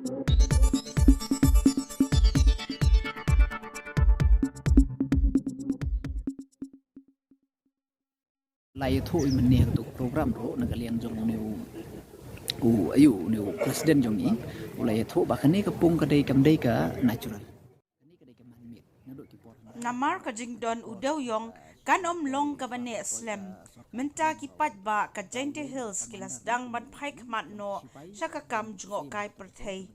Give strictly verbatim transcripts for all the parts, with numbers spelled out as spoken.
La ïathuh i mynne ha kato ka program ruh na ka liang jong une u, u, aïu, une u president jong i, u la ïathuh ba kane ka pung ka dei kam dei ka natural. Kane ka dei ka man-made. Naduh ki por. Namar ka jingdon u dewïong kan ym long kaba neh slem. Mynta ki paidbah ka Jaintia Hills ki la sdang ban phai khmat noh sha ka kam jngohkai pyrthei.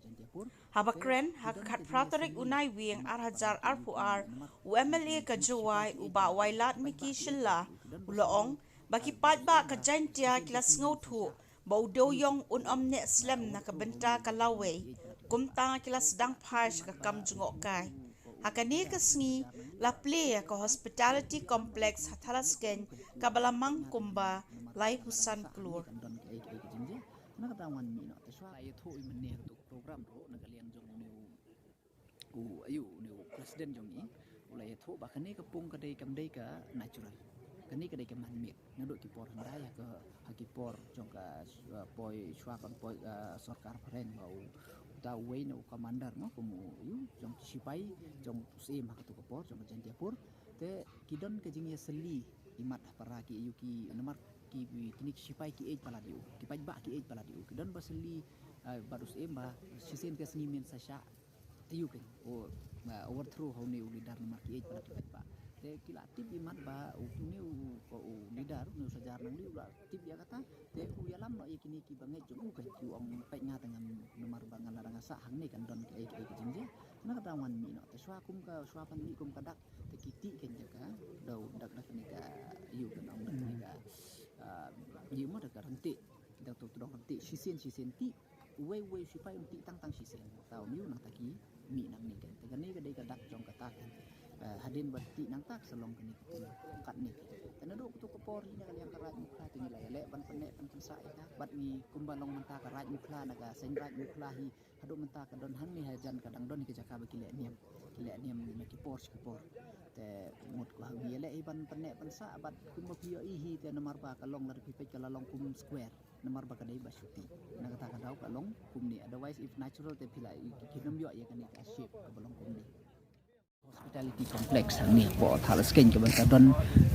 Haba kren ha ka khatphra tarik u Naiwieng ar hajar arphew ar, u M L A ka Jowai u Bah Wailadmiki Shylla u la ong ba ki paidbah ka Jaintia ki la sngewthuh ba u dewïong un ym neh slem na ka bynta ka lawei, kumta ki la sdang phai sha ka kam jngohkai. Ha kane ka sngi la plie ïa ka hospitality complex ha Thadlaskeiñ kaba la mang kumba laiphew san klur. Kan don kaei kaei ka jingeh. Na kata wan mih noh te shuwa la ïathuh i mynne ha kato ka program ruh na ka liang jong une u, u, aïu, une u president jong i, u la ïathuh ba kane ka pung ka dei kam dei ka natural. Kane ka dei ka man-made. Naduh ki por hyndai ha ka, ha ki por jong ka, uh, poi shuwa kan poi, uh, sorkar phareng ba u, uta uwei na u commander mo, kum u, aïu, jong ki sipai, jong u Syiem ha kato ka por, jong ka Jaintiapur. Te ki don ka jingïasylli imat ha para ki aïu ki namar ki, kine ki sipai ki ïeit palat ïa u, ki paidbah ki ïeit palat ïa u. Ki don ba sylli, ah, bad u Syiem ba shisien ka sngi men sa shah aïu kein, o, ah, overthrow ha une u leader namar ki ïeit palat ki paidbah. Te ki la tip imat ba une u, u leader, une u Sajar Nangli u la tip ïa kata. Te u ïalam noh ïa kine kiba ngeit jong u kein, ki ong peit nga te ngam, namar ba nga la dang sah hangne kan don kaei kaei ka jingjia. Na kata wan mih noh te shuwa kum ka, shuwa ban mih kum ka dak. Te ki tih kein da ka, da u dak, dak kane ka, aïu kan ong, dak kane ka, ah, aïu mo, da ka ryntih. Da tu tu dong ryntih shisien shisien tih. Uwei uwei u sipai un tih tang tang shisien. Tau mih nangta ki mih nangne kein. Te kane ka dei ka dak jong kata kein. Ah, hadien ba tih nangta ka sa long kane ka pung katne kein. Te naduh kato ka por hi na ka liang ka Raid Mukhla te ngi la ïaleh ban pynneh ban pynsah ïa ka. Bad ngi kumba long mynta ka Raid Mukhla na ka seng Raid Mukhla hi. Haduh mynta ka don hangne hajan ka dang don hi ka jaka ba ki leh niam. Ki leh niam na ki por sha ki por. Te mut ko ha ngi ïaleh hi ban pynneh pynsah bad kumba phi ïohi hi te namar ba ka long lada phi peit ka la long kum square. Namar ba ka dei ba shuti. Na kata ka daw ka long kumne. Otherwise if natural te phi la i ki, ki nym ïoh ïa kane ka shape kaba long kumne. Hospitality complex hangne hapoh Thadlaskeiñ kaban sa don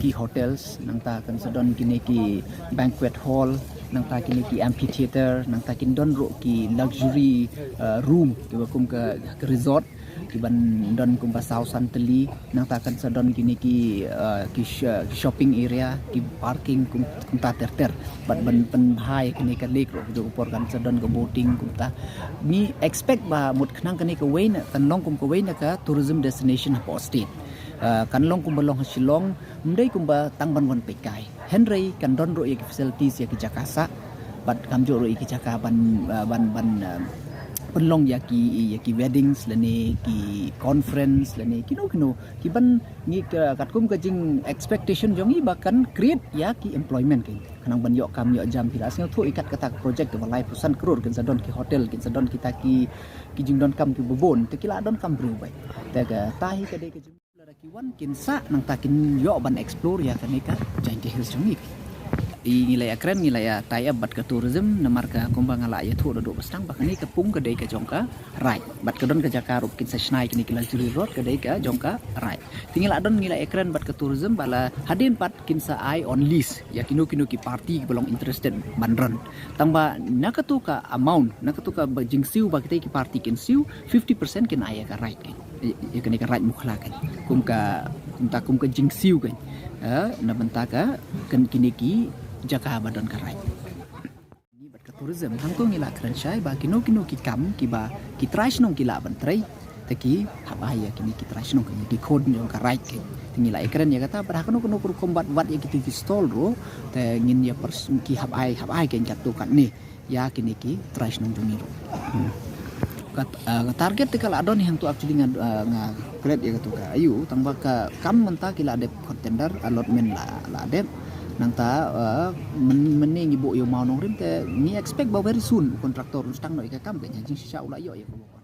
ki hotels, nangta kan sa don kine ki banquet hall, nangta kine ki amphitheater, nangta kin don ruh ki luxury, uh, room kiba kum ka, ka resort kiban don kumba saw san tylli, nangta kan sa don kine ki, uh, ki sh-, ki shopping area, ki parking kum, kumta ter ter. Bad ban pynbha ïa kane ka lake ruh, kajuh ka por kan sa don ka boating kumta. Ngi expect ba mut khnang kane kawei na, kan long kum kawei na ka tourism destination hapoh state. Ah, kan long kumba long ha Shillong, ym dei kumba tang ban wan peitkai. Hynrei kan don ruh ïa ki facilities ïa ki jaka sah. Bad kamjuh ruh ïa ki jaka ban, ah, ban, ban, ah, pynlong ïa ki, ïa ki weddings lane ki conference lane kino kino. Kiban ngi ka, katkum ka jing expectation jong ngi ba kan create ïa ki employment kein. Khnang ban ïoh kam ïoh jam phi la sngewthuh ïa kat kata ka project kaba laiphew san klur kin sa don ki hotel, kin sa don kita ki, ki jingdonkam kiba bun, te ki la donkam briew beit. Te kata hi ka dei ka jing lada ki wan kin sah nangta kin ïoh ban explore ïa kane ka Jaintia Hills jong ngi. I ngi la ïa kren, ngi la ïa tie up bad ka tourism, namar ka kumba nga la ïathuh naduh ba sdang ba kane ka pung ka dei ka jong ka Raid. Bad ka don ka jaka ruh kin sa shna ïa kine ki luxury resort ka dei ka jong ka Raid. Te ngi la don ngi la ïa kren bad ka tourism ba la hadien pat kin sa ai on lease ïa kino kino ki party kiba long interested ban run. Tang ba na kato ka amount, na kato ka ba jingsiew ba kita ki party kin siew, fifty percent kin ai ïa ka Raid kein. Ïa, ïa kane ka Raid Mukhla kein. Kum ka, kumta kum ka jingsiew kein. Eh, na bynta ka, kan kine ki jaka ba don ka Raid. Ngi bad ka tourism, hangto ngi la kren shai ba kino kino ki kam kiba ki trai shnong ki lah ban trei. Te ki hap ai ïa kine ki trai shnong, kine ki khun jong ka Raid kein. Te ngi la ïa kren ïa kata, bad ha kano kano ka rukom bad, bad ïa kito ki stall ruh. Te ngin ïa pers-, ki hap ai, hap ai kein katto katne ïa kine ki trai shnong jong ngi ruh. Hmm. Ka, ah, ka target te ka la don hi hangto actually nga, ah, nga klet ïa kato ka aïu, tang ba ka kam mynta ki la dep contender, allotment la, la dep. Nangta, ah, myn-, mynne ngi buh ïa u mawnongrim te ngi expect ba very soon u contractor un sdang noh ïa ka kam kein, ha jingshisha u la ïoh ïa ka